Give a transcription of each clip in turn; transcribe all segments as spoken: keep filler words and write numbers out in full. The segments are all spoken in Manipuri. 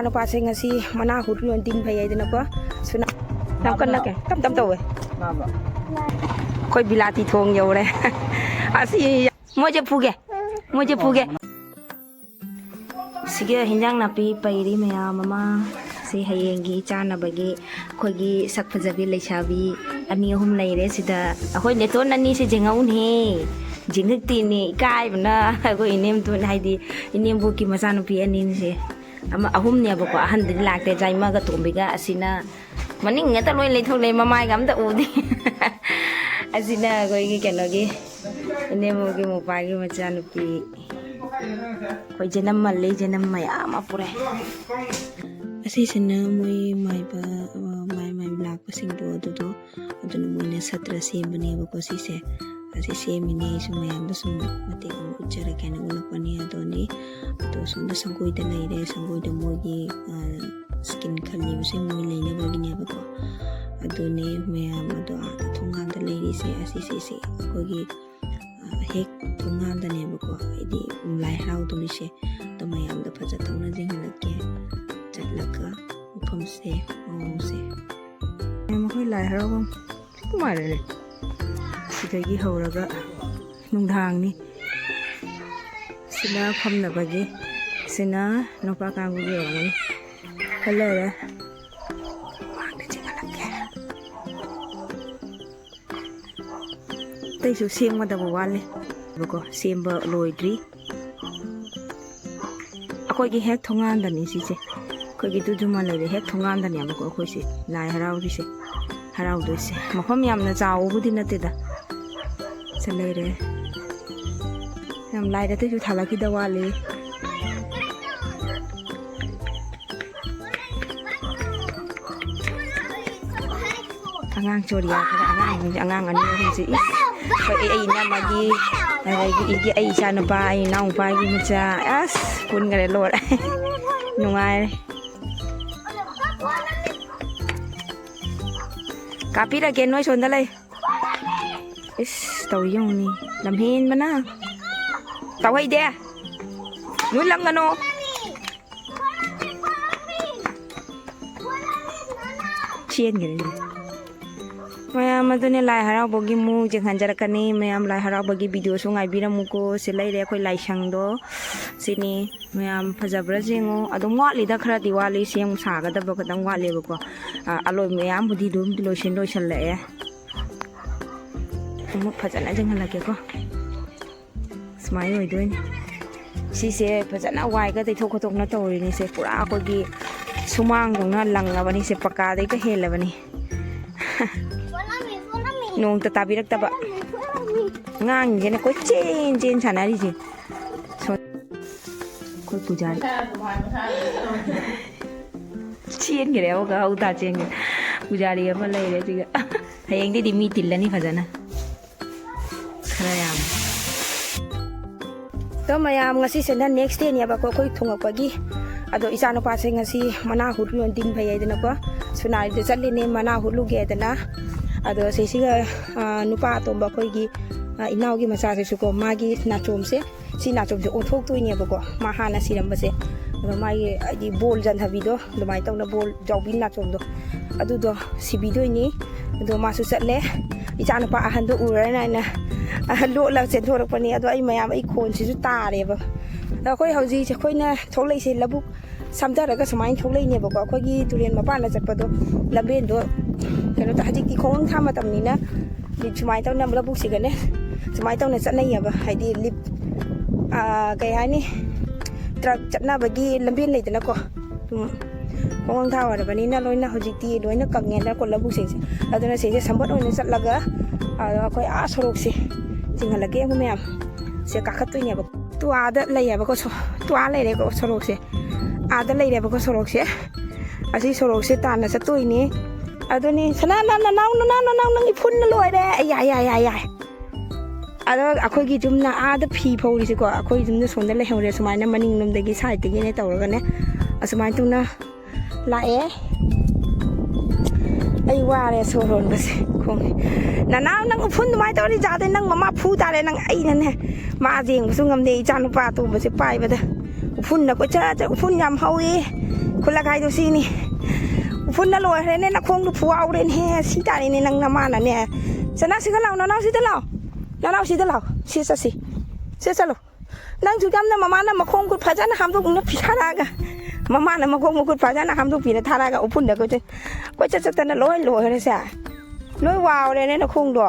ꯅꯨꯄꯥꯁꯦ ꯉꯁꯤ ꯃꯅꯥ ꯍꯨꯠ ꯂꯣꯟ ꯇꯤꯟ ꯐꯩ ꯍꯥꯏꯗꯅꯀꯣ꯫ ꯁꯨꯅ ꯌꯥꯝ ꯀꯟꯅ ꯀꯩ-, ꯇꯞ ꯇꯞ ꯇꯧꯋꯦ꯫ ꯑꯩꯈꯣꯏ ꯕꯤꯂꯥꯇꯤ ꯊꯣꯡ ꯌꯧꯔꯦ꯫ ꯑꯁꯤ ꯃꯣꯏꯁꯦ ꯐꯨꯒꯦ꯫ ꯃꯣꯏꯁꯦ ꯐꯨꯒꯦ꯫ ꯁꯤꯒꯤ ꯍꯤꯟꯖꯥꯡ ꯅꯥꯄꯤ ꯄꯩꯔꯤ ꯃꯌꯥꯝ ꯑꯃ꯫ ꯁꯤ ꯍꯌꯦꯡꯒꯤ ꯆꯥꯅꯕꯒꯤ ꯑꯩꯈꯣꯏꯒꯤ ꯁꯛ ꯐꯖꯕꯤ ꯂꯩꯁꯥꯕꯤ ꯑꯅꯤ ꯑꯍꯨꯝ ꯂꯩꯔꯦ ꯁꯤꯗ꯫ ꯑꯩꯈꯣꯏ ꯅꯦꯇꯣꯟ ꯑꯅꯤꯁꯦ ꯖꯦꯡꯍꯧꯅꯦꯍꯦ꯫ ꯖꯦꯡꯉꯛꯇꯦꯅꯦ, ꯏꯀꯥꯏꯕꯅ꯫ ꯑꯩꯈꯣꯏ ꯏꯅꯦꯝꯇꯣꯟ ꯍꯥꯏꯗꯤ ꯏꯅꯦꯝꯕꯣꯛꯀꯤ ꯃꯆꯥꯅꯨꯄꯤ ꯑꯅꯤꯁꯦ꯫ ꯑꯃ ꯑꯍꯨꯝꯅꯦꯕꯀꯣ, ꯑꯍꯟꯗꯨꯗꯤ ꯂꯥꯛꯇꯦ, ꯖꯥꯏꯃꯒ ꯇꯣꯝꯕꯤꯒ꯫ ꯑꯁꯤꯅ ꯃꯅꯤꯡ ꯉꯥꯛꯇ ꯂꯣꯏ ꯂꯩꯊꯣꯛ ꯂꯩ, ꯃꯃꯥꯏꯒ ꯑꯝꯇ ꯎꯗꯦ꯫ ꯑꯁꯤꯅ ꯑꯩꯈꯣꯏꯒꯤ ꯀꯩꯅꯣꯒꯤ ꯏꯅꯦꯝꯕꯣꯛꯀꯤ ꯃꯧꯄꯥꯒꯤ ꯃꯆꯥꯅꯨꯄꯤ꯫ ꯑꯩꯈꯣꯏ ꯖꯅꯝ ꯃꯜꯂꯤ, ꯖꯅꯝ ꯃꯌꯥꯝ ꯑꯃ ꯄꯨꯔꯛꯑꯦ꯫ ꯑꯁꯤꯁꯤꯅ ꯃꯣꯏ ꯃꯥꯏꯕ, ꯑ, ꯃꯥꯏ ꯃꯥꯏ ꯂꯥꯛꯄꯁꯤꯡꯗꯣ ꯑꯗꯨꯗꯣ, ꯑꯗꯨꯅ ꯃꯣꯏꯅ ꯁꯇ꯭ꯔ ꯁꯦꯝꯕꯅꯦꯕꯀꯣ ꯁꯤꯁꯦ꯫ ꯑꯁꯤ ꯁꯦꯝꯃꯤꯅꯦ, ꯑꯩꯁꯨ ꯃꯌꯥꯝꯗ ꯁꯨꯝ ꯃꯇꯦꯛ ꯑꯃ ꯎꯠꯆꯔꯛꯀꯦꯅ ꯎꯠꯂꯛꯄꯅꯦ꯫ ꯑꯗꯨꯅꯤ ꯑꯗꯣ ꯁꯣꯝꯗ ꯁꯪꯒꯣꯏꯗ ꯂꯩꯔꯦ, ꯁꯪꯒꯣꯏꯗ ꯃꯣꯏꯒꯤ, ꯑ, ꯁ꯭ꯀꯤꯟ ꯈꯜꯂꯤꯕꯁꯦ ꯃꯣꯏ ꯂꯩꯅꯕꯒꯤꯅꯦꯕꯀꯣ꯫ ꯑꯗꯨꯅꯦ ꯃꯌꯥꯝ ꯑꯗꯣ ꯑꯥꯗ ꯊꯣꯡꯒꯥꯟꯗ ꯂꯩꯔꯤꯁꯦ꯫ ꯑꯁꯤꯁꯤꯁꯦ ꯑꯩꯈꯣꯏꯒꯤ, ꯑ, ꯍꯦꯛ ꯊꯣꯡꯒꯥꯟꯗꯅꯦꯕꯀꯣ, ꯍꯥꯏꯗꯤ ꯂꯥꯏ ꯍꯔꯥꯎꯗꯣꯔꯤꯁꯦ꯫ ꯑꯗꯣ ꯃꯌꯥꯝꯗ ꯐꯖ ꯇꯧꯅ ꯌꯦꯡꯍꯜꯂꯛꯀꯦ꯫ ꯆꯠꯂꯒ ꯃꯐꯝꯁꯦ, ꯃꯑꯣꯡꯁꯦ꯫ ꯃꯌꯥꯝ ꯑꯩꯈꯣꯏ ꯂꯥꯏ ꯍꯔꯥꯎꯐꯝ ꯅꯨꯡꯉꯥꯏꯔꯦꯅꯦ꯫ ꯁꯤꯗꯒꯤ ꯍꯧꯔꯒ ꯅꯨꯡꯗꯥꯡꯅꯤ꯫ ꯁꯤꯅ ꯐꯝꯅꯕꯒꯤ, ꯁꯤꯅ ꯅꯨꯄꯥ ꯀꯥꯡꯕꯨꯒꯤ ꯑꯣꯏꯔꯝꯒꯅꯤ꯫ ꯈꯔ ꯂꯩꯔꯦ꯫ ꯃꯥꯡꯗ ꯆꯤꯡꯈꯠꯂꯛꯀꯦ꯫ ꯑꯇꯩꯁꯨ ꯁꯦꯝꯒꯗꯕ ꯋꯥꯠꯂꯤ꯫ ꯕꯀꯣ, ꯁꯦꯝꯕ ꯂꯣꯏꯗ꯭ꯔꯤ꯫ ꯑꯩꯈꯣꯏꯒꯤ ꯍꯦꯛ ꯊꯣꯡꯒꯥꯟꯗꯅꯤ ꯁꯤꯁꯦ꯫ ꯑꯩꯈꯣꯏꯒꯤ ꯗꯨꯗꯨꯃ ꯂꯩꯔꯦ ꯍꯦꯛ ꯊꯣꯡꯒꯥꯟꯗꯅꯦꯕꯀꯣ ꯑꯩꯈꯣꯏꯁꯦ ꯂꯥꯏ ꯍꯔꯥꯎꯔꯤꯁꯦ, ꯍꯔꯥꯎꯗꯣꯏꯁꯦ꯫ ꯃꯐꯝ ꯌꯥꯝꯅ ꯆꯥꯎꯕꯕꯨꯗꯤ ꯅꯠꯇꯦꯗ꯫ ꯁꯤ ꯂꯩꯔꯦ꯫ ꯌꯥꯝ ꯂꯥꯏꯗ ꯑꯇꯩꯁꯨ ꯊꯥꯂꯛꯈꯤꯗ ꯋꯥꯠꯂꯤ꯫ ꯑꯉꯥꯡ ꯆꯣꯔꯤꯌꯥ ꯈꯔ, ꯑꯉꯥꯡꯁꯤꯡꯁꯦ, ꯑꯉꯥꯡ ꯑꯅꯤ ꯑꯍꯨꯝꯁꯦ, ꯏꯁ, ꯑꯩꯈꯣꯏ ꯑꯩ ꯏꯅꯝꯃꯒꯤ, ꯑꯗꯒꯤ ꯏꯒꯤ ꯑꯩ ꯏꯆꯥꯅꯨꯄꯥ, ꯑꯩ ꯏꯅꯥꯎꯅꯨꯄꯥꯒꯤ ꯃꯆꯥ, ꯑꯁ, ꯄꯨꯟꯈꯔꯦ, ꯂꯣꯏꯔꯦ꯫ ꯅꯨꯡꯉꯥꯏꯔꯦ꯫ ꯀꯥꯞꯄꯤꯔꯒꯦ, ꯅꯣꯏ ꯁꯣꯝꯗ ꯂꯩ꯫ ꯏꯁ, ꯇꯧ ꯌꯦꯡꯉꯨꯅꯤ, ꯂꯝꯍꯦꯟꯕꯅ꯫ ꯇꯧꯍꯩꯗꯦ꯫ ꯃꯨꯜꯂꯝꯒꯅꯣ꯫ ꯆꯦꯟꯈ꯭ꯔꯦ꯫ ꯃꯌꯥꯝ ꯑꯗꯨꯅꯦ ꯂꯥꯏ ꯍꯔꯥꯎꯕꯒꯤ ꯃꯨꯛ ꯌꯦꯡꯍꯟꯖꯔꯛꯀꯅꯤ꯫ ꯃꯌꯥꯝ ꯂꯥꯏ ꯍꯔꯥꯎꯕꯒꯤ ꯚꯤꯗꯤꯑꯣꯁꯨ ꯉꯥꯏꯕꯤꯔꯝꯃꯨꯀꯣ꯫ ꯁꯤ ꯂꯩꯔꯦ ꯑꯩꯈꯣꯏ ꯂꯥꯏꯁꯪꯗꯣ꯫ ꯁꯤꯅꯤ ꯃꯌꯥꯝ ꯐꯖꯕ꯭ꯔꯥ ꯌꯦꯡꯉꯣ꯫ ꯑꯗꯨꯝ ꯋꯥꯠꯂꯤꯗ, ꯈꯔꯗꯤ ꯋꯥꯠꯂꯤ꯫ ꯁꯦꯝ ꯁꯥꯒꯗꯕ ꯈꯤꯇꯪ ꯋꯥꯠꯂꯦꯕꯀꯣ꯫ ꯑ, ꯑꯂꯣꯏ ꯃꯌꯥꯝꯕꯨꯗꯤ ꯑꯗꯨꯝ ꯂꯣꯏꯁꯤꯟ ꯂꯣꯏꯁꯜꯂꯛꯑꯦ꯫ ꯑꯃꯨꯛ ꯐꯖꯅ ꯌꯦꯡꯍꯜꯂꯛꯀꯦꯀꯣ꯫ ꯁꯨꯃꯥꯏꯅ ꯑꯣꯏꯗꯣꯏꯅꯤ꯫ ꯁꯤꯁꯦ ꯐꯖꯅ ꯋꯥꯏꯒ ꯇꯩꯊꯣꯛ ꯈꯣꯠꯇꯣꯛꯅ ꯇꯧꯔꯤꯅꯤꯁꯦ꯫ ꯄꯨꯔꯥ ꯑꯩꯈꯣꯏꯒꯤ ꯁꯨꯃꯥꯡꯗꯧꯅ ꯂꯪꯉꯕꯅꯤꯁꯦ, ꯄꯀꯥꯗꯩꯒ ꯍꯦꯜꯂꯕꯅꯤ꯫ ꯅꯣꯡꯇ ꯇꯥꯕꯤꯔꯛꯇꯕ꯫ ꯑꯉꯥꯡꯁꯤꯅ ꯀꯣꯏꯆꯦꯟ ꯆꯦꯟ ꯁꯥꯟꯅꯔꯤꯁꯦ꯫ ꯁꯣ-, ꯑꯩꯈꯣꯏ ꯄꯨꯖꯥꯔꯤ꯫ ꯆꯦꯟꯈ꯭ꯔꯦ, ꯑꯃꯨꯛꯀ ꯍꯧ ꯇꯥ ꯆꯦꯟꯈ꯭ꯔꯦ꯫ ꯄꯨꯖꯥꯔꯤ ꯑꯃ ꯂꯩꯔꯦ ꯁꯤꯒ꯫ ꯍꯌꯦꯡꯗꯩꯗꯤ ꯃꯤ ꯇꯤꯜꯂꯅꯤ ꯐꯖꯅ꯫ ꯈꯔ ꯌꯥꯝ꯫ ꯑꯗꯣ ꯃꯌꯥꯝ, ꯉꯁꯤꯁꯤꯅ next dayꯅꯦꯕꯀꯣ ꯑꯩꯈꯣꯏ ꯊꯨꯡꯉꯛꯄꯒꯤ꯫ ꯑꯗꯣ ꯏꯆꯥꯅꯨꯄꯥꯁꯦ ꯉꯁꯤ ꯃꯅꯥ ꯍꯨꯠꯂꯨ ꯗꯤꯟ ꯐꯩ ꯍꯥꯏꯗꯅꯀꯣ, ꯁꯨꯅꯥꯔꯤꯗ ꯆꯠꯂꯤꯅꯦ ꯃꯅꯥ ꯍꯨꯠꯂꯨꯒꯦ ꯍꯥꯏꯗꯅ꯫ ꯑꯗꯣ ꯁꯤꯁꯤꯒ, ꯑ, ꯅꯨꯄꯥ ꯑꯇꯣꯝꯕ ꯑꯩꯈꯣꯏꯒꯤ, ꯑ, ꯏꯅꯥꯎꯒꯤ ꯃꯆꯥꯁꯤꯁꯨꯀꯣ, ꯃꯥꯒꯤ ꯅꯥꯆꯣꯝꯁꯦ, ꯁꯤ ꯅꯥꯆꯣꯝꯁꯦ ꯑꯣꯟꯊꯣꯛꯇꯣꯏꯅꯦꯕꯀꯣ, ꯃꯥ ꯍꯥꯟꯅ ꯁꯤꯔꯝꯕꯁꯦ꯫ ꯑꯗꯣ ꯃꯥꯒꯤ ꯍꯥꯏꯗꯤ ꯕꯣꯜ ꯆꯟꯊꯕꯤꯗꯣ, ꯑꯗꯨꯃꯥꯏꯅ ꯇꯧꯅ ꯕꯣꯜ ꯌꯥꯎꯕꯤ ꯅꯥꯆꯣꯝꯗꯣ, ꯑꯗꯨꯗꯣ ꯁꯤꯕꯤꯗꯣꯏꯅꯤ꯫ ꯑꯗꯣ ꯃꯥꯁꯨ ꯆꯠꯂꯦ꯫ ꯏꯆꯥꯅꯨꯄꯥ ꯑꯍꯟꯗꯣ ꯎꯔꯅ ꯑꯩꯅ, ꯑ, ꯂꯣꯠꯂꯒ ꯆꯦꯟꯊꯣꯔꯛꯄꯅꯤ꯫ ꯑꯗꯣ ꯑꯩ ꯃꯌꯥꯝ, ꯑꯩ ꯈꯣꯟꯁꯤꯁꯨ ꯇꯥꯔꯦꯕ꯫ ꯑꯗꯣ ꯑꯩꯈꯣꯏ ꯍꯧꯖꯤꯛꯁꯦ ꯑꯩꯈꯣꯏꯅ ꯊꯣꯛꯂꯛꯏꯁꯦ ꯂꯧꯕꯨꯛ ꯁꯝꯊꯔꯒ ꯁꯨꯃꯥꯏꯅ ꯊꯣꯛꯂꯛꯏꯅꯦꯕꯀꯣ꯫ ꯑꯩꯈꯣꯏꯒꯤ ꯇꯨꯔꯦꯜ ꯃꯄꯥꯟꯗ ꯆꯠꯄꯗꯣ ꯂꯝꯕꯦꯟꯗꯣ ꯀꯩꯅꯣ ꯇꯧ-, ꯍꯧꯖꯤꯛꯇꯤ ꯈꯣꯡ ꯊꯥ ꯃꯇꯝꯅꯤꯅ ꯁꯨꯃꯥꯏꯅ ꯇꯧꯅ ꯂꯧꯕꯨꯛꯁꯤꯒꯅꯦ ꯁꯨꯃꯥꯏꯅ ꯇꯧꯅ ꯆꯠꯅꯩꯌꯦꯕ꯫ ꯍꯥꯏꯗꯤ ꯂꯤꯞ-, ꯑ, ꯀꯩ ꯍꯥꯏꯅꯤ, ꯇ꯭ꯔꯛ ꯆꯠꯅꯕꯒꯤ ꯂꯝꯕꯦꯟ ꯂꯩꯗꯅꯀꯣ꯫ ꯎꯝ, ꯈꯣꯡ ꯊꯥ ꯑꯣꯏꯔꯕꯅꯤꯅ ꯂꯣꯏꯅ ꯍꯧꯖꯤꯛꯇꯤ ꯂꯣꯏꯅ ꯀꯪꯉꯦꯅꯀꯣ ꯂꯧꯕꯨꯛꯁꯤꯡꯁꯦ꯫ ꯑꯗꯨꯅ ꯁꯤꯁꯦ ꯁꯝꯕꯠ ꯑꯣꯏꯅ ꯆꯠꯂꯒ, ꯑꯗꯣ ꯑꯩꯈꯣꯏ ꯑꯥ ꯁꯣꯔꯣꯛꯁꯦ ꯆꯤꯡꯍꯜꯂꯛꯀꯦ ꯌꯦꯡꯉꯨ ꯃꯌꯥꯝ꯫ ꯁꯦ ꯀꯥꯈꯠꯇꯣꯏꯅꯦꯕ꯫ ꯇꯨ ꯑꯥꯗ ꯂꯩꯌꯦꯕꯀꯣ ꯁꯣ-, ꯇꯨ ꯑꯥ ꯂꯩꯔꯦꯀꯣ ꯁꯣꯔꯣꯛꯁꯦ꯫ ꯑꯥꯗ ꯂꯩꯔꯦꯕꯀꯣ ꯁꯣꯔꯣꯛꯁꯦ꯫ ꯑꯁꯤ ꯁꯣꯔꯣꯛꯁꯦ ꯇꯥꯟꯅ ꯆꯠꯇꯣꯏꯅꯦ꯫ ꯑꯗꯨꯅꯤ, ꯁꯅꯥ, ꯅꯅꯥꯎ, ꯅꯅꯥꯎ, ꯅꯅꯥꯎ, ꯅꯪ ꯏꯐꯨꯟꯅ ꯂꯣꯏꯔꯦ꯫ ꯑꯩ ꯌꯥꯏ, ꯌꯥꯏ, ꯌꯥꯏ, ꯌꯥꯏ꯫ ꯑꯗꯣ ꯑꯩꯈꯣꯏꯒꯤ ꯌꯨꯝꯅ ꯑꯥꯗ ꯐꯤ ꯐꯧꯔꯤꯁꯦꯀꯣ, ꯑꯩꯈꯣꯏ ꯌꯨꯝꯗ ꯁꯣꯝꯗ ꯂꯩꯍꯧꯔꯦ꯫ ꯁꯨꯃꯥꯏꯅ ꯃꯅꯤꯡꯂꯣꯝꯗꯒꯤ ꯁꯥꯏꯠꯇꯒꯤꯅꯦ ꯇꯧꯔꯒꯅꯦ ꯑꯁꯨꯃꯥꯏꯅ ꯇꯧꯅ ꯂꯥꯛꯑꯦ꯫ ꯑꯩ ꯋꯥꯔꯦ ꯁꯣꯔ ꯍꯣꯟꯕꯁꯦ ꯈꯣꯡꯉꯦ꯫ ꯅꯅꯥꯎ ꯅꯪ ꯎꯐꯨꯟ ꯑꯗꯨꯃꯥꯏꯅ ꯇꯧꯔꯗꯤ ꯌꯥꯗꯦ, ꯅꯪ ꯃꯃꯥ ꯐꯨ ꯇꯥꯔꯦ ꯅꯪ꯫ ꯑꯩꯅꯅꯦ ꯃꯥ ꯌꯦꯡꯕꯁꯨ ꯉꯝꯗꯦ, ꯏꯆꯥ ꯅꯨꯄꯥ ꯑꯇꯣꯝꯕꯁꯦ ꯄꯥꯏꯕꯗ꯫ ꯎꯐꯨꯟꯅ ꯀꯣꯏꯆꯠ ꯆꯠ-, ꯎꯐꯨꯟ ꯌꯥꯝ ꯍꯧꯋꯤ꯫ ꯈꯨꯜꯂꯛ ꯍꯥꯏꯗꯣ ꯁꯤꯅꯤ꯫ ꯄꯨꯟꯅ ꯂꯣꯏꯈ꯭ꯔꯦꯅꯦ, ꯅꯈꯣꯡꯗꯨ ꯐꯨꯋꯥꯎꯔꯦꯅꯦ꯫ ꯁꯤ ꯇꯥꯔꯦꯅꯦ ꯅꯪ ꯅꯃꯥꯅꯅꯦ꯫ ꯆꯅꯥ ꯁꯤꯗ ꯂꯥꯎ, ꯅꯅꯥꯎ ꯁꯤꯗ ꯂꯥꯎ, ꯅꯅꯥꯎ ꯁꯤꯗ ꯂꯥꯎ꯫ ꯁꯤ ꯆꯠꯁꯤ, ꯁꯤ ꯆꯠꯂꯨ꯫ ꯅꯪꯁꯨ ꯌꯥꯝꯅ ꯃꯃꯥꯅ ꯃꯈꯣꯡ ꯃꯈꯨꯠ ꯐꯖꯅ ꯍꯥꯝꯗꯣꯛꯅ ꯊꯥꯔꯛꯑꯒ, ꯃꯃꯥꯅ ꯃꯈꯣꯡ ꯃꯈꯨꯠ ꯐꯖꯅ ꯍꯥꯝꯗꯣꯛꯄꯤꯅ ꯊꯥꯔꯛꯑꯒ ꯎꯐꯨꯟꯗ ꯀꯣꯏꯆꯠ-, ꯀꯣꯏꯆꯠ ꯆꯠꯇꯅ ꯂꯣꯏ ꯂꯣꯏꯈ꯭ꯔꯦꯁꯦ꯫ ꯂꯣꯏ ꯋꯥꯎꯔꯦꯅꯦ ꯅꯈꯣꯡꯗꯣ꯫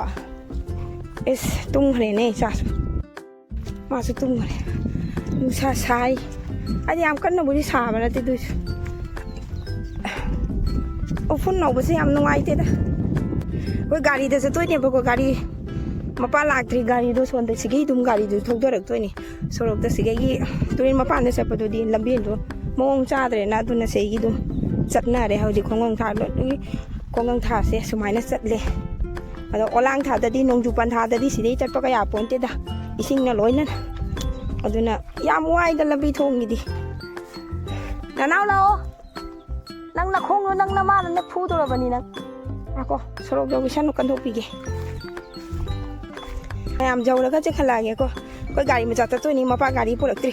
ꯏꯁ, ꯇꯨꯝꯈ꯭ꯔꯦꯅꯦ ꯏꯆꯥꯁꯨ꯫ ꯃꯥꯁꯨ ꯇꯨꯝꯈ꯭ꯔꯦ꯫ ꯅꯨꯡꯁꯥ ꯁꯥꯏ꯫ ꯍꯥꯏꯗꯤ ꯌꯥꯝ ꯀꯟꯅꯕꯨꯗꯤ ꯁꯥꯕ ꯅꯠꯇꯦ, ꯑꯗꯨꯏꯁꯨ꯫ ꯎꯐꯨꯟ ꯍꯧꯕꯁꯦ ꯌꯥꯝ ꯅꯨꯡꯉꯥꯏꯇꯦꯗ꯫ ꯑꯩꯈꯣꯏ ꯒꯥꯔꯤꯗ ꯆꯠꯇꯣꯏꯅꯦꯕꯀꯣ, ꯒꯥꯔꯤ ꯃꯄꯥ ꯂꯥꯛꯇ꯭ꯔꯤ꯫ ꯒꯥꯔꯤꯗꯣ ꯁꯣꯝꯗ ꯁꯤꯒꯤ ꯑꯗꯨꯝ ꯒꯥꯔꯤꯗꯨ ꯊꯧꯗꯔꯛꯇꯣꯏꯅꯤ꯫ ꯁꯣꯔꯣꯛꯇ ꯁꯤꯒꯒꯤ ꯇꯨꯔꯦꯜ ꯃꯄꯥꯟꯗ ꯆꯠꯄꯗꯨꯗꯤ ꯂꯝꯕꯦꯟꯗꯣ ꯃꯑꯣꯡ ꯆꯥꯗ꯭ꯔꯦꯅ, ꯑꯗꯨꯅ ꯁꯤꯒꯤ ꯑꯗꯨꯝ ꯆꯠꯅꯔꯦ ꯍꯧꯖꯤꯛ ꯈꯣꯡꯒꯪ ꯊꯥ ꯂꯣꯏ-, ꯈꯣꯡꯒꯪ ꯊꯥꯁꯦ ꯁꯨꯃꯥꯏꯅ ꯆꯠꯂꯦ꯫ ꯑꯗꯣ ꯑꯣꯂꯥꯡ ꯊꯥꯗꯗꯤ, ꯅꯣꯡꯖꯨ ꯄꯟꯊꯥꯗꯗꯤ ꯁꯤꯗꯩ ꯆꯠꯄ ꯀꯌꯥ ꯄꯣꯟꯇꯦꯗ, ꯏꯁꯤꯡꯅ ꯂꯣꯏꯅ꯫ ꯑꯗꯨꯅ ꯌꯥꯝ ꯋꯥꯏꯗ ꯂꯝꯕꯤ ꯊꯣꯡꯒꯤꯗꯤ꯫ ꯅꯅꯥꯎ ꯂꯥꯛꯑꯣ, ꯅꯪ ꯅꯈꯣꯡꯗꯣ ꯅꯪ ꯅꯃꯥꯅꯅꯦ ꯐꯨꯗꯣꯔꯕꯅꯤ ꯅꯪ꯫ ꯉꯥꯏꯈꯣ, ꯁꯣꯔꯣꯛ ꯌꯧꯈꯤꯁꯅꯨ, ꯀꯟꯊꯣꯛꯄꯤꯒꯦ꯫ ꯃꯌꯥꯝ ꯌꯧꯔꯒ ꯆꯦꯟꯈꯠꯂꯛꯑꯒꯦꯀꯣ꯫ ꯑꯩꯈꯣꯏ ꯒꯥꯔꯤ ꯃꯆꯥ ꯆꯠꯇꯣꯏꯅꯤ, ꯃꯄꯥ ꯒꯥꯔꯤ ꯄꯨꯔꯛꯇ꯭ꯔꯤ꯫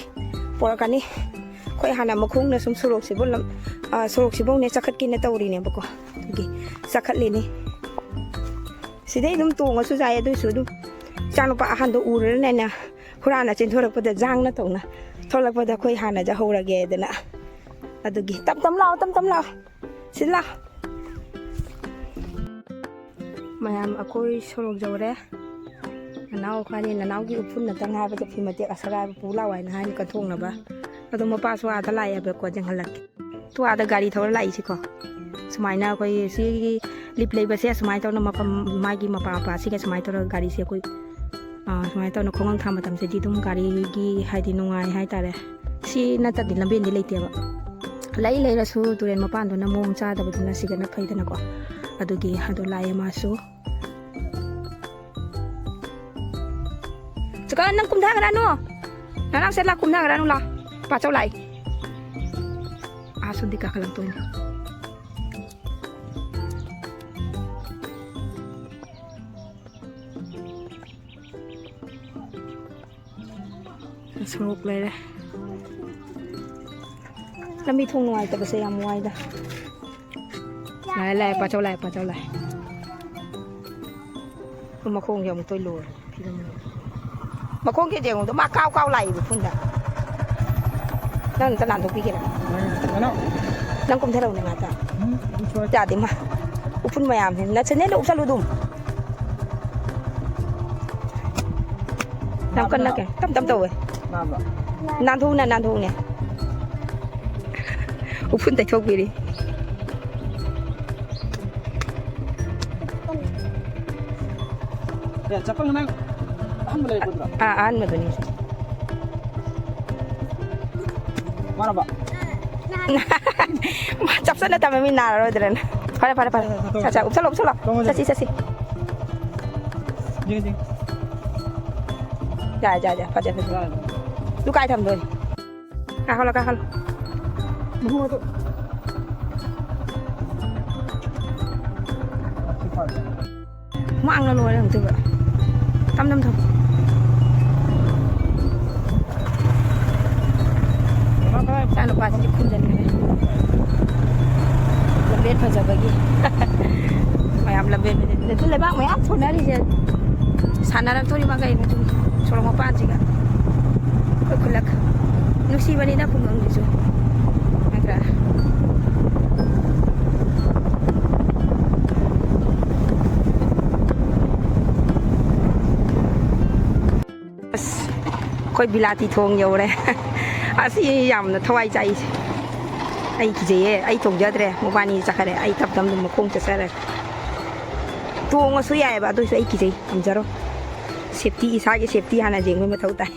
ꯄꯨꯔꯛꯀꯅꯤ꯫ ꯑꯩꯈꯣꯏ ꯍꯥꯟꯅ ꯃꯈꯣꯡꯅ ꯁꯨꯝ ꯁꯣꯔꯣꯛꯁꯤꯕꯨ ꯂꯝ-, ꯑ, ꯁꯣꯔꯣꯛꯁꯤꯐꯧꯅꯦ ꯆꯥꯈꯠꯀꯦꯅ ꯇꯧꯔꯤꯅꯦꯕꯀꯣ꯫ ꯑꯗꯨꯒꯤ ꯆꯥꯈꯠꯂꯤꯅꯤ꯫ ꯁꯤꯗꯩ ꯑꯗꯨꯝ ꯇꯣꯡꯉꯁꯨ ꯌꯥꯏ, ꯑꯗꯨꯏꯁꯨ ꯑꯗꯨꯝ ꯏꯆꯥꯅꯨꯄꯥ ꯑꯍꯟꯗꯣ ꯎꯔꯅꯤꯅ ꯍꯨꯔꯥꯟꯅ ꯆꯦꯟꯊꯣꯔꯛꯄꯗ ꯖꯥꯡꯅ ꯇꯧꯅ ꯊꯣꯛꯂꯛꯄꯗ ꯑꯩꯈꯣꯏ ꯍꯥꯟꯅ ꯆꯠꯍꯧꯔꯒꯦꯗꯅ꯫ ꯑꯗꯨꯒꯤ ꯇꯞ ꯇꯞ ꯂꯥꯛꯑꯣ, ꯇꯞ ꯇꯞ ꯂꯥꯛꯑꯣ꯫ ꯁꯤꯗ ꯂꯥꯛꯑꯣ꯫ ꯃꯌꯥꯝ ꯑꯩꯈꯣꯏ ꯁꯣꯔꯣꯛ ꯌꯧꯔꯦ꯫ ꯅꯅꯥꯎ ꯑꯩꯈꯣꯏꯅꯤ, ꯅꯅꯥꯎꯒꯤ ꯎꯐꯨꯟ ꯑꯝꯇ ꯉꯥꯏꯕꯗ ꯐꯤ ꯃꯇꯦꯛ ꯑꯁꯥꯕ ꯄꯨ ꯂꯥꯛꯑꯣ ꯍꯥꯏꯅ ꯍꯥꯏꯅ ꯀꯠꯊꯣꯛꯅꯕ꯫ ꯑꯗꯣ ꯃꯄꯥꯁꯨ ꯑꯥꯗ ꯂꯥꯛꯑꯦꯕꯀꯣ, ꯌꯦꯡꯍꯜꯂꯛꯀꯦ꯫ ꯇꯨ ꯑꯥꯗ ꯒꯥꯔꯤ ꯊꯧꯔ ꯂꯥꯛꯏꯁꯤꯀꯣ꯫ ꯁꯨꯃꯥꯏꯅ ꯑꯩꯈꯣꯏ ꯁꯤꯒꯤ ꯂꯤꯞ ꯂꯩꯕꯁꯦ ꯁꯨꯃꯥꯏꯅ ꯇꯧꯅ ꯃꯐꯝ ꯃꯥꯒꯤ ꯃꯄꯥ ꯃꯄꯥꯁꯤꯒ ꯁꯨꯃꯥꯏꯅ ꯇꯧꯔꯒ ꯒꯥꯔꯤꯁꯦ ꯑꯩꯈꯣꯏ, ꯑꯥ, ꯁꯨꯃꯥꯏꯅ ꯇꯧꯅ ꯈꯣꯡꯒꯪ ꯊꯥ ꯃꯇꯝꯁꯤꯗꯤ ꯑꯗꯨꯝ ꯒꯥꯔꯤꯒꯤ ꯍꯥꯏꯗꯤ ꯅꯨꯡꯉꯥꯏ ꯍꯥꯏꯇꯥꯔꯦ꯫ ꯁꯤ ꯅꯠꯇꯗꯤ ꯂꯝꯕꯦꯟꯗꯤ ꯂꯩꯇꯦꯕ꯫ ꯂꯩ ꯂꯩꯔꯁꯨ ꯇꯨꯔꯦꯜ ꯃꯄꯥꯟꯗꯨꯅ ꯃꯑꯣꯡ ꯆꯥꯗꯕꯗꯨꯅ ꯁꯤꯗꯅ ꯐꯩꯗꯅꯀꯣ꯫ ꯑꯗꯨꯒꯤ ꯑꯗꯨ ꯂꯥꯛꯑꯦ ꯃꯥꯁꯨ꯫ ꯆꯀꯥ, ꯅꯪ ꯀꯨꯝꯊꯈ꯭ꯔꯅꯨ꯫ ꯅꯅꯥꯎꯁꯦ ꯂꯥꯛ, ꯀꯨꯝꯊꯈ꯭ꯔꯅꯨ ꯂꯥꯛ꯫ ꯄꯥꯆꯧ ꯂꯥꯛꯏ꯫ ꯑꯥ, ꯁꯣꯝꯗꯤ ꯀꯥꯈꯠꯂꯛꯇꯣꯏꯅꯦ꯫ ꯁꯣꯔꯣꯛ ꯂꯩꯔꯦ꯫ ꯂꯝꯕꯤ ꯊꯣꯡ ꯅꯨꯡꯉꯥꯏꯇꯕꯁꯦ ꯌꯥꯝ ꯋꯥꯏꯗ꯫ ꯂꯥꯛꯑꯦ, ꯂꯥꯛꯑꯦ, ꯄꯥꯆꯧ ꯂꯥꯛꯑꯦ, ꯄꯥꯆꯧ ꯂꯥꯛꯑꯦ꯫ ꯃꯈꯣꯡꯁꯦ ꯑꯃꯨꯛ ꯇꯣꯏ ꯂꯣꯏꯔꯦ꯫ ꯐꯤꯂꯝ ꯃꯈꯣꯡ ꯀꯦ ꯌꯦꯡꯉꯨꯗꯣ, ꯃꯥ ꯀꯥꯎ ꯀꯥꯎ ꯂꯥꯛꯏꯕ ꯎꯐꯨꯟꯗ꯫ ꯅꯪ ꯑꯝꯇ ꯅꯥꯟꯊꯣꯛꯄꯤꯒꯦꯔꯥ? ꯅꯪ ꯀꯨꯝꯊꯔꯛꯎꯅꯦ ꯉꯥꯛꯇ꯫ ꯌꯥꯗꯦ ꯃꯥ꯫ ꯎꯐꯨꯟ ꯃꯌꯥꯝꯁꯦ꯫ ꯅꯆꯤꯟꯅꯦꯅ ꯎꯞꯁꯜꯂꯨ ꯑꯗꯨꯝ꯫ ꯌꯥꯝ ꯀꯟꯅ ꯀꯩ-, ꯇꯞ ꯇꯞ ꯇꯧꯋꯦ꯫ ꯅꯥꯟꯕ꯭ꯔꯣ? ꯅꯥꯟꯊꯣꯛꯎꯅꯦ, ꯅꯥꯟꯊꯣꯛꯎꯅꯦ꯫ ꯎꯐꯨꯟ ꯇꯩꯊꯣꯛꯄꯤꯔꯤ꯫ ꯑꯦ, ꯆꯄꯜ ꯅꯪ ꯑꯍꯟꯕ ꯂꯩꯔꯛꯄꯗꯨꯔꯣ? ꯑꯥ, ꯑꯍꯟꯕꯗꯨꯅꯤ꯫ ꯋꯥꯔꯕ? ꯃꯥ ꯆꯞꯁꯟꯅ ꯊꯝꯃꯦ, ꯃꯤ ꯅꯥꯔꯔꯣꯏꯗ꯭ꯔꯅ꯫ ꯐꯔꯦ, ꯐꯔꯦ, ꯐꯔꯦ꯫ ꯆꯠ, ꯆꯠ, ꯎꯞꯁꯜꯂꯣ, ꯎꯞꯁꯜꯂꯣ꯫ ꯇꯣꯡꯉꯁꯦ꯫ ꯆꯠꯁꯤ, ꯆꯠꯁꯤ꯫ ꯌꯥꯏ, ꯌꯥꯏ, ꯌꯥꯏ, ꯐꯖꯩ, ꯐꯖꯩ꯫ ꯌꯥꯏ, ꯌꯥꯏ꯫ ꯑꯗꯨ ꯀꯥꯏ ꯊꯝꯗꯣꯏꯅꯣ? ꯀꯥꯈꯠꯂꯣ, ꯀꯥꯈꯠꯂꯣ꯫ ꯃꯈꯣꯡ ꯑꯗꯨ꯫ ꯃꯥꯡꯅ ꯂꯣꯏꯔꯦ ꯑꯃꯨꯛꯇꯣꯏꯕ꯫ ꯇꯝ ꯇꯝ ꯊꯧ꯫ ꯏꯆꯥ ꯅꯨꯄꯥꯁꯤꯗꯤ ꯈꯨꯝꯖꯟꯈ꯭ꯔꯦ꯫ ꯂꯝꯕꯦꯟ ꯐꯖꯕꯒꯤ꯫ ꯃꯌꯥꯝ ꯂꯝꯕꯦꯟ ꯐꯖꯕ꯫ ꯑꯗꯨ ꯂꯩꯕꯥꯛ ꯃꯌꯥꯝ ꯊꯣꯟꯅꯔꯤꯁꯦ꯫ ꯁꯥꯟꯅꯔꯛꯇꯣꯔꯤꯕ ꯀꯩꯅꯣ ꯁꯨꯝ ꯁꯣꯔꯣꯛ ꯃꯄꯥꯟꯁꯤꯒ꯫ ꯑꯩꯈꯣꯏ ꯈꯨꯜꯂꯛ꯫ ꯅꯨꯡꯁꯤꯕꯅꯤꯗ ꯈꯨꯡꯒꯪꯁꯤꯁꯨ꯫ ꯅꯠꯇ꯭ꯔꯥ? ꯑꯁ, ꯑꯩꯈꯣꯏ ꯕꯤꯂꯥꯇꯤ ꯊꯣꯡ ꯌꯧꯔꯦ꯫ ꯑꯁꯤ ꯌꯥꯝꯅ ꯊꯋꯥꯏ ꯆꯥꯛꯏꯁꯦ꯫ ꯑꯩ ꯀꯤꯖꯩꯌꯦ꯫ ꯑꯩ ꯊꯣꯡꯖꯗ꯭ꯔꯦ꯫ ꯃꯕꯥꯅꯤ ꯆꯠꯈꯔꯦ꯫ ꯑꯩ ꯇꯞ ꯇꯞꯅ ꯃꯈꯣꯡ ꯆꯠꯆꯔꯦ꯫ ꯇꯣꯡꯉꯁꯨ ꯌꯥꯏꯑꯕ, ꯑꯗꯨꯏꯁꯨ ꯑꯩ ꯀꯤꯖꯩ꯫ ꯉꯝꯖꯔꯣꯏ꯫ Safety, ꯏꯁꯥꯒꯤ safety ꯍꯥꯟꯅ ꯌꯦꯡꯕ ꯃꯊꯧ ꯇꯥꯏ꯫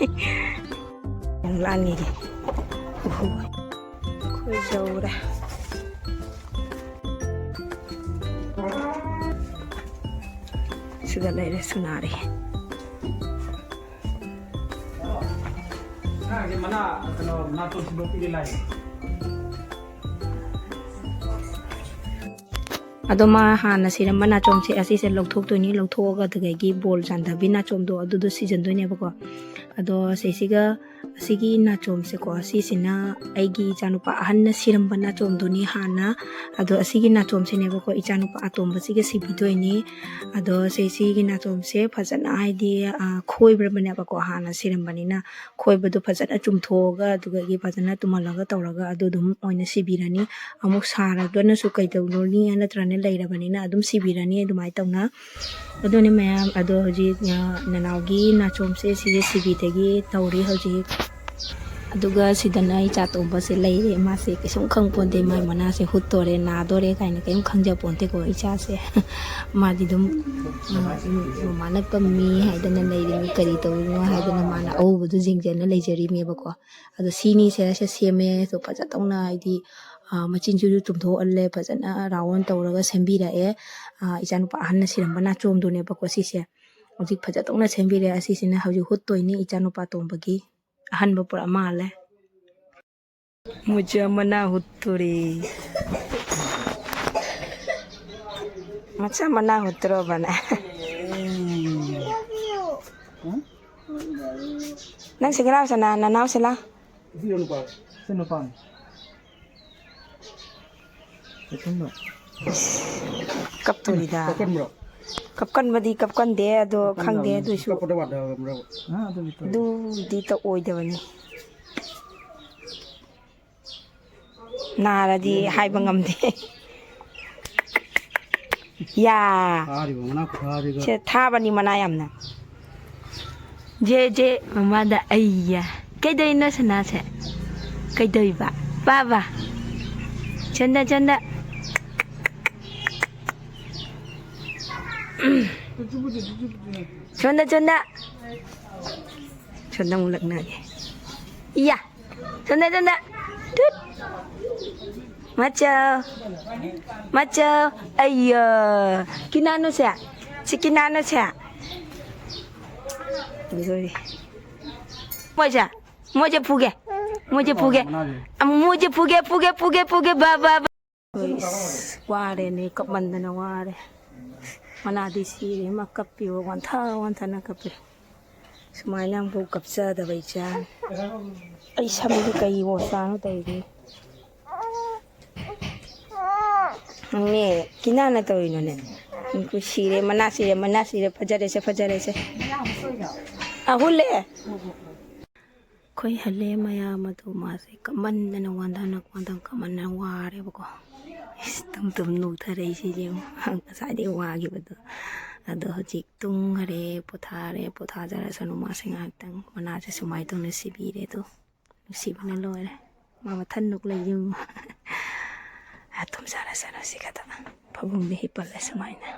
ꯌꯥꯝ ꯂꯥꯡꯉꯤꯒꯦ꯫ ꯑꯣꯍꯣ꯫ ꯑꯩꯈꯣꯏ ꯌꯧꯔꯦ꯫ ꯁꯤꯗ ꯂꯩꯔꯦ ꯁꯅꯥꯔꯩ꯫ ꯃꯅꯥ, ꯀꯩꯅꯣ, ꯅꯥꯇꯣꯟ ꯁꯤꯟꯗꯣꯛꯄꯤꯒꯦ ꯂꯥꯏ꯫ ꯑꯗꯣ ꯃꯥ ꯍꯥꯟꯅ ꯁꯤꯔꯝꯕ ꯅꯥꯆꯣꯝꯁꯦ ꯑꯁꯤꯁꯦ ꯂꯧꯊꯣꯛꯇꯣꯏꯅꯤ꯫ ꯂꯧꯊꯣꯛꯑꯒ ꯑꯗꯨꯗꯒꯤ ꯕꯣꯜ ꯆꯥꯟꯊꯕꯤ ꯅꯥꯆꯣꯝꯗꯣ ꯑꯗꯨꯗꯣ ꯁꯤꯖꯟꯗꯣꯏꯅꯦꯕꯀꯣ꯫ ꯑꯗꯣ ꯁꯤꯁꯤꯒ ꯑꯁꯤꯒꯤ ꯅꯥꯆꯣꯝꯁꯦꯀꯣ, ꯁꯤꯁꯤꯅ ꯑꯩꯒꯤ ꯏꯆꯥꯅꯨꯄꯥ ꯑꯍꯟꯅ ꯁꯤꯔꯝꯕ ꯅꯥꯆꯣꯝꯗꯨꯅꯤ ꯍꯥꯟꯅ꯫ ꯑꯗꯣ ꯑꯁꯤꯒꯤ ꯅꯥꯆꯣꯝꯁꯤꯅꯦꯕꯀꯣ, ꯏꯆꯥꯅꯨꯄꯥ ꯑꯇꯣꯝꯕꯁꯤꯒ ꯁꯤꯕꯤꯗꯣꯏꯅꯤ꯫ ꯑꯗꯣ ꯁꯤ, ꯁꯤꯒꯤ ꯅꯥꯆꯣꯝꯁꯦ ꯐꯖꯅ, ꯍꯥꯏꯗꯤ, ꯑ, ꯈꯣꯏꯕ꯭ꯔꯕꯅꯦꯕꯀꯣ, ꯍꯥꯟꯅ ꯁꯤꯔꯝꯕꯅꯤꯅ꯫ ꯈꯣꯏꯕꯗꯣ ꯐꯖꯅ ꯆꯨꯝꯊꯣꯛꯑꯒ, ꯑꯗꯨꯗꯒꯤ ꯐꯖꯅ ꯇꯨꯝꯍꯜꯂꯒ ꯇꯧꯔꯒ ꯑꯗꯨ ꯑꯗꯨꯝ ꯑꯣꯏꯅ ꯁꯤꯕꯤꯔꯅꯤ꯫ ꯑꯃꯨꯛ ꯁꯥꯔꯒꯅꯁꯨ ꯀꯩꯗꯧꯔꯨꯅꯤ, ꯅꯠꯇ꯭ꯔꯒꯅ ꯂꯩꯔꯕꯅꯤꯅ ꯑꯗꯨꯝ ꯁꯤꯕꯤꯔꯅꯤ ꯑꯗꯨꯃꯥꯏꯅ ꯇꯧꯅ꯫ ꯑꯗꯨꯅꯤ ꯃꯌꯥꯝ, ꯑꯗꯣ ꯍꯧꯖꯤꯛ, ꯑ, ꯅꯅꯥꯎꯒꯤ ꯅꯥꯆꯣꯝꯁꯦ ꯁꯤꯁꯦ ꯁꯤꯕꯤꯗꯒꯤ ꯇꯧꯔꯤ ꯍꯧꯖꯤꯛ꯫ ꯑꯗꯨꯒ ꯁꯤꯗꯅ ꯏꯆꯥ ꯇꯣꯝꯕꯁꯦ ꯂꯩꯔꯦ꯫ ꯃꯥꯁꯦ ꯀꯩꯁꯨꯝ ꯈꯪ ꯄꯣꯟꯇꯦ, ꯃꯥꯏ ꯃꯅꯥꯁꯦ ꯍꯨꯠꯇꯣꯔꯦ, ꯅꯥꯗꯣꯔꯦ ꯀꯥꯏꯅ ꯀꯩꯝ ꯈꯪꯖ ꯄꯣꯟꯇꯦꯀꯣ ꯏꯆꯥꯁꯦ꯫ ꯃꯥꯗꯤ ꯑꯗꯨꯝ, ꯑ, ꯃꯃꯥꯅ ꯄꯝꯃꯤ ꯍꯥꯏꯗꯅ ꯂꯩꯔꯤꯅꯤ, ꯀꯔꯤ ꯇꯧꯔꯤꯅꯣ ꯍꯥꯏꯗꯅ ꯃꯥꯅ ꯑꯎꯕꯗꯨ ꯌꯦꯡꯖꯅ ꯂꯩꯖꯔꯤꯅꯦꯕꯀꯣ꯫ ꯑꯗꯣ ꯁꯤꯅꯤ ꯁꯦ, ꯁꯦ ꯁꯦꯝꯃꯦ꯫ ꯑꯗꯣ ꯐꯖ ꯇꯧꯅ ꯍꯥꯏꯗꯤ, ꯑ, ꯃꯆꯤꯟꯁꯤꯁꯨ ꯆꯨꯝꯊꯣꯛꯍꯜꯂꯦ, ꯐꯖꯅ ꯔꯥꯎꯟ ꯇꯧꯔꯒ ꯁꯦꯝꯕꯤꯔꯛꯑꯦ꯫ ꯑ, ꯏꯆꯥꯅꯨꯄꯥ ꯑꯍꯟꯅ ꯁꯤꯔꯝꯕ ꯅꯥꯆꯣꯝꯗꯨꯅꯦꯕꯀꯣ ꯁꯤꯁꯦ꯫ ꯍꯧꯖꯤꯛ ꯐꯖ ꯇꯧꯅ ꯁꯦꯝꯕꯤꯔꯦ꯫ ꯑꯁꯤꯁꯤꯅ ꯍꯧꯖꯤꯛ ꯍꯨꯠꯇꯣꯏꯅꯤ ꯏꯆꯥꯅꯨꯄꯥ ꯇꯣꯝꯕꯒꯤ ꯑꯍꯟꯕ ꯄꯨꯔꯥ ꯃꯥꯜꯂꯦ꯫ ꯃꯨꯆꯥ ꯃꯅꯥ ꯍꯨꯠꯇꯣꯔꯤ꯫ ꯃꯆꯥ ꯃꯅꯥ ꯍꯨꯠꯇ꯭ꯔꯣꯕꯅ꯫ ꯅꯪ ꯁꯤꯒ ꯂꯥꯎꯁꯦ, ꯅ-, ꯅꯅꯥꯎꯁꯦ ꯂꯥꯎ꯫ ꯁꯤ ꯅꯨꯄꯥ, ꯁꯤ ꯅꯨꯄꯥꯅꯤ꯫ ꯀꯞꯇꯣꯔꯤꯗ꯫ ꯀꯞꯀꯟꯕ꯭ꯔꯣ? ꯀꯞꯀꯟꯕꯗꯤ ꯀꯞꯀꯟꯗꯦ, ꯑꯗꯣ ꯈꯪꯗꯦ, ꯑꯗꯨꯏꯁꯨ ꯀꯞꯄꯗ ꯋꯥꯟꯊꯕ꯭ꯔꯕ? ꯑꯥ, ꯑꯗꯨꯗꯤ ꯇꯧꯗꯦ꯫ ꯑꯗꯨꯗꯤ ꯇꯧꯑꯣꯏꯗꯕꯅꯤ꯫ ꯅꯥꯔꯗꯤ ꯍꯥꯏꯕ ꯉꯝꯗꯦ꯫ ꯌꯥ꯫ ꯊꯥꯔꯤꯕ ꯃꯅꯥ ꯈꯨꯊꯥꯁꯤꯒ꯫ ꯁꯦ ꯊꯥꯕꯅꯤ ꯃꯅꯥ ꯌꯥꯝꯅ꯫ ꯖꯦ, ꯖꯦ, ꯃꯃꯥꯗ ꯑꯩꯌꯥ꯫ ꯀꯩꯗꯧꯔꯤꯅꯣ ꯁꯅꯥꯁꯦ? ꯀꯩꯗꯧꯔꯤꯕ? ꯄꯥꯕ꯫ ꯆꯟꯗ, ꯆꯟꯗ꯫ ꯆꯟꯗ, ꯆꯟꯗ꯫ ꯁꯣꯝꯗ ꯑꯃꯨꯛ ꯂꯛꯅꯒꯦ꯫ ꯏꯌꯥ! ꯁꯣꯝꯗ, ꯁꯣꯝꯗ! ꯇꯨꯠ! ꯃꯆꯧ! ꯃꯆꯧ! ꯑꯩꯌꯥ! ꯀꯤꯅꯥꯅꯣꯁꯦ? ꯁꯤ ꯀꯤꯅꯥꯅꯣꯁꯦ? ꯃꯣꯏꯁꯦ, ꯃꯣꯏꯁꯦ ꯐꯨꯒꯦ꯫ ꯃꯣꯏꯁꯦ ꯐꯨꯒꯦ꯫ ꯃꯣꯏꯁꯦ ꯐꯨꯒꯦ, ꯐꯨꯒꯦ, ꯐꯨꯒꯦ, ꯐꯨꯒꯦ, ꯐꯨꯒꯦ, ꯕꯥ, ꯕꯥ, ꯕꯥ꯫ ꯑꯩꯈꯣꯏ, ꯏꯁ, ꯋꯥꯔꯦꯅꯦ, ꯀꯞꯃꯟꯗꯅ ꯋꯥꯔꯦ꯫ ꯃꯅꯥꯗꯤ ꯁꯤꯔꯦ, ꯃꯥ ꯀꯞꯄꯤꯕ, ꯋꯥꯟꯊ ꯋꯥꯟꯊꯅ ꯀꯞꯄꯤ꯫ ꯁꯨꯃꯥꯏꯅ ꯑꯃꯨꯛ ꯀꯞꯆꯗꯕ ꯏꯆꯥ꯫ ꯑꯩ ꯁꯝꯁꯦ ꯀꯩ ꯃꯣꯆꯥꯅꯣ ꯇꯧꯔꯤꯁꯦ? ꯅꯪꯅꯦ ꯀꯤꯅꯥꯅ ꯇꯧꯔꯤꯅꯣꯅꯦ? ꯎꯝ, ꯁꯤꯔꯦ, ꯃꯅꯥ ꯁꯤꯔꯦ, ꯃꯅꯥ ꯁꯤꯔꯦ, ꯐꯖꯔꯦꯁꯦ, ꯐꯖꯔꯦꯁꯦ꯫ ꯑꯍꯨꯜꯂꯦ꯫ ꯑꯩꯈꯣꯏ ꯍꯜꯂꯦ ꯃꯌꯥꯝ ꯑꯗꯨ ꯃꯥꯁꯦ ꯀꯞꯃꯟꯗꯅ ꯋꯥꯟꯗꯅ ꯋꯥꯟꯗꯅ ꯀꯞꯃꯟꯗꯅ ꯋꯥꯔꯦꯕꯀꯣ꯫ ꯏꯁ, ꯇꯨꯝ ꯇꯨꯝ ꯅꯣꯛꯊꯔꯛꯏꯁꯦ ꯌꯦꯡꯉꯣ꯫ ꯉꯁꯥꯏꯗꯩ ꯋꯥꯈꯤꯕꯗꯣ꯫ ꯑꯗꯣ ꯍꯧꯖꯤꯛ ꯇꯨꯝꯈꯔꯦ, ꯄꯣꯊꯥꯔꯦ, ꯄꯣꯊꯥꯖꯔꯁꯅꯨ ꯃꯥꯁꯦ ꯉꯥꯏꯍꯥꯛꯇꯪ꯫ ꯃꯅꯥꯁꯦ ꯁꯨꯃꯥꯏꯅ ꯇꯧꯅ ꯁꯤꯕꯤꯔꯦ ꯑꯗꯣ꯫ ꯅꯨꯡꯁꯤꯕꯅ ꯂꯣꯏꯔꯦ꯫ ꯃꯥ ꯃꯊꯟ ꯅꯣꯛ ꯂꯩ ꯌꯦꯡꯉꯣ꯫ ꯑ, ꯇꯨꯝꯖꯔꯁꯅꯨ ꯁꯤ ꯈꯛꯇ꯫ ꯐꯃꯨꯡꯗ ꯍꯤꯞꯄꯜꯂꯦ ꯁꯨꯃꯥꯏꯅ꯫